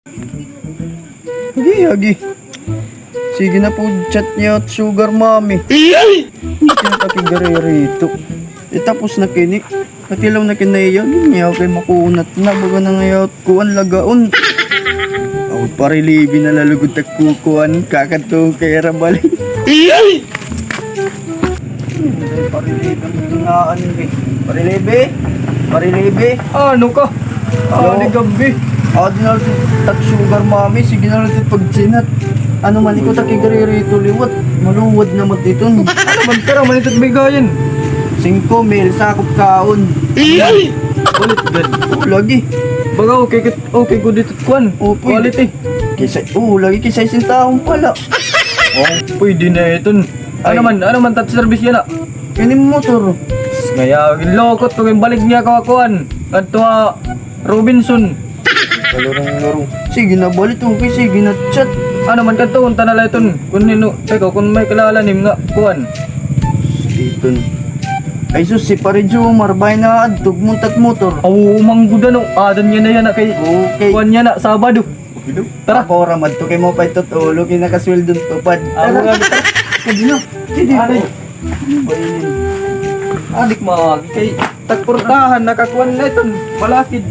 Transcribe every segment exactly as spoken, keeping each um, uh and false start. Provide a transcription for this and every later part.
Agi, agi. Sige na po, chat niya at sugar mommy. Iyay! Hindi na pakigaririto. Itapos na kini. Katilaw na kinaiya. Hindi niya kay makunat na. Baga na nga yaw kuan lagaon. Ako parilibi na lalugod ta kukuan. Kakadto kay Rabali. Iyay! Parilibi, tunaan ni. Parilibi? Parilibi? Ano ka? Hello? Adi gab-i. Adi na lang tag sugar mommy, sige na lang it pagsinat. Ano man, ikaw takigaririto liwat. Maluwad na mat iton. Ano man, tara man ito't bigayan. Singko mil, sakop kaon. Iyay! Ulit gad. Oo, lagi. Baga okay, kit-, okay gud ito't kuan. Oo, pwede. Quality. Kisa, oo, lagi kisa isang taon pala. Oh, pwede na iton. Ano man, ano man tat serbisyo na? Kini motor. Ngaya, ginlokot ko, ginbalik niya ka kuan. Adto ha Robinson. Kalurong-lurong. Sige na, balit, okay, sige na, chat. Ano man, kadto, unta na la iton. Kun hino, teka, kun may kilala nim nga, kuan. Iton. Ay sus, si Pare Jomar, bay na adto, muntat motor. Aw, manggod ano, adan niya na yana kay, okay. Kuan niya na, Sabado. Tara. Ako ra madto kay mo pa ito tulo kay nakasweldo tupad. Ako ra, tara. Sige na. Sige. Aray. Adik mga kay tagportahan nakakuan na iton. Malakid.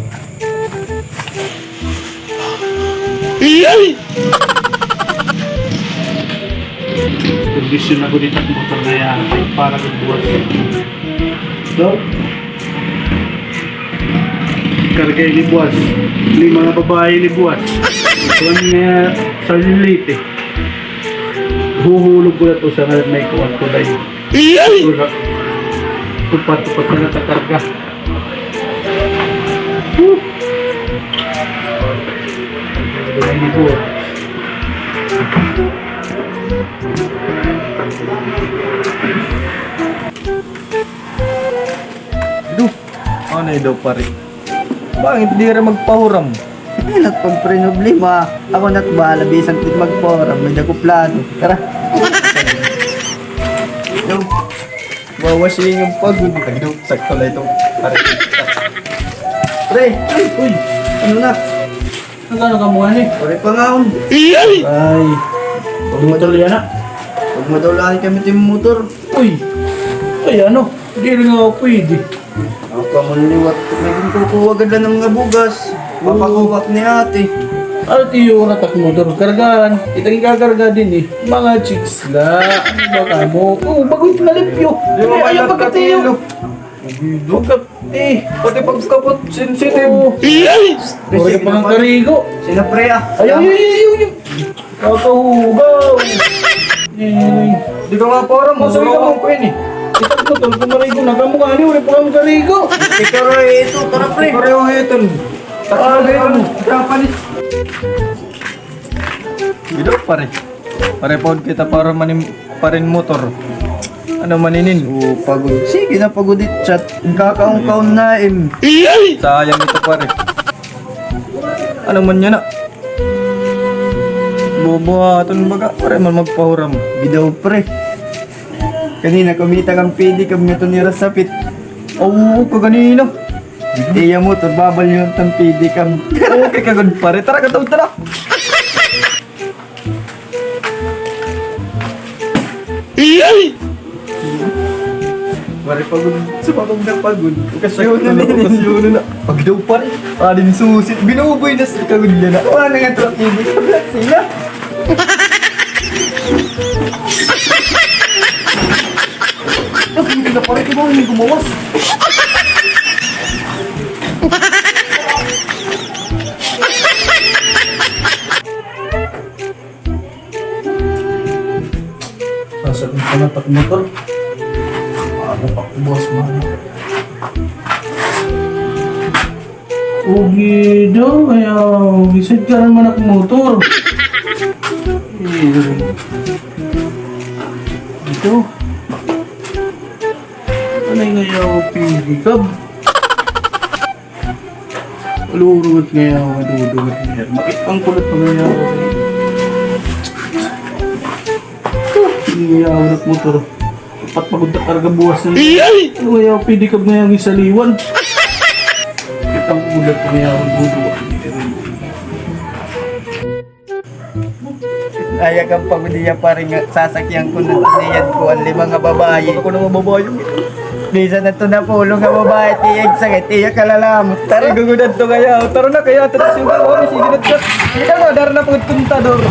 Iyay! Kondisyon ako dito ang motor na yan. Para sa buwas. So, karga ini buwas. Lima nga babae ini buwas. Kuan nga sa Leyte. Huhulog ko na to sa ngalan may kuwan ko, day. Iyay! Wala. Tupat-tupat na natakarga. Woo! Wala ni buwas. Duh, ano daw, pare? Bakit di ka magpahuram? Ay, nat pagproblema. Ako na't bahala, bisan di magpahuram, may dako plano. Tara. Yo, bawas yung pagod. Ay, duh, sakto na ito. Pare. Pre, uy, uy, ano na? Nagano ka mo ani? Pare, pangaon. Ay, pagmotor yana. Pagmotor lang kami tim motor. Uy! Ay, ano? Diri nga pwede. Ako man liwat. May ginkukuha gad la nga bugas. Papakuha ni ate. Ano tiyo na tak motor kargahan? Itang ikakarga din eh. Mga chicks la. Ano ba ka mo? Oh, bago ito na limpyo. Di ba, ayaw pagkatiyo. Pagkatiyo. Eh, pati pagkapot, sensitive. Pwede pa nga karigo. Sino pre, ah? Ayaw, ayaw, ayaw, ayaw. Kakahugaw. Eh, di ka nga para mo. Masaya ka mo, Queen, eh. Itak mo, tol, kung marigo na ka mo, kani, wala pa kang karigo. Ikaw, eh, ito, tara, pre. Pareho, eh, tol. Takbo, eh, ano? Japanese. Gido, pare. Pare, paod kita para manim-, parin motor. Ano man inin? O, pagod. Sige na, pagod it chat. Kakaon-kaon na, im. Sayang ito, pare. Ano man niya na? Bubuhaton baga, pare man magpahuram. Gidaw, pre. Kanina, kumita kang pedicab nga ito nira sapit. Oo, kaganina. Iya motor, babal yun tang pedicab. Okay ka gud, pare. Tara, kataw, tara. Iyay! Pare, pagod. Sumakog na pagod. Okasyon na, okasyon na. Pag daw, pare. Adin susit. Binuboy na sa kagod niya na. Wala na nga truck, hindi ka black sila. Ang ganda, pare. Di ba may gumawas? Sasakit pa na pati motor. Ano pa, boss, man? Ugi daw, kaya gisad ka naman ak motor. Ito. Ano yung ngayon, pigikab? Lurot nga yawa, dudungot nga yawa. Makit ang kulot pa nga yawa. Nga yawa, nagmotor. Apat pagod na karga buwas na. Iyay! Ano nga yawa, pedicab nga yawa, gisaliwan. Makit ang kulot pa nga yawa, dudungot. Kaya kan pagod niya, pare, nga sasakyan ko na tiniyad ko an lima nga babayi. Ako na nga babayi. Bisan na ito na pulo nga babayi, tiyag sa kay tiyak kalalamot. Tara, gugudad to kaya. Tara na kaya, tara, sige na, sige na, tara. Sige na, dara na pagod kontador.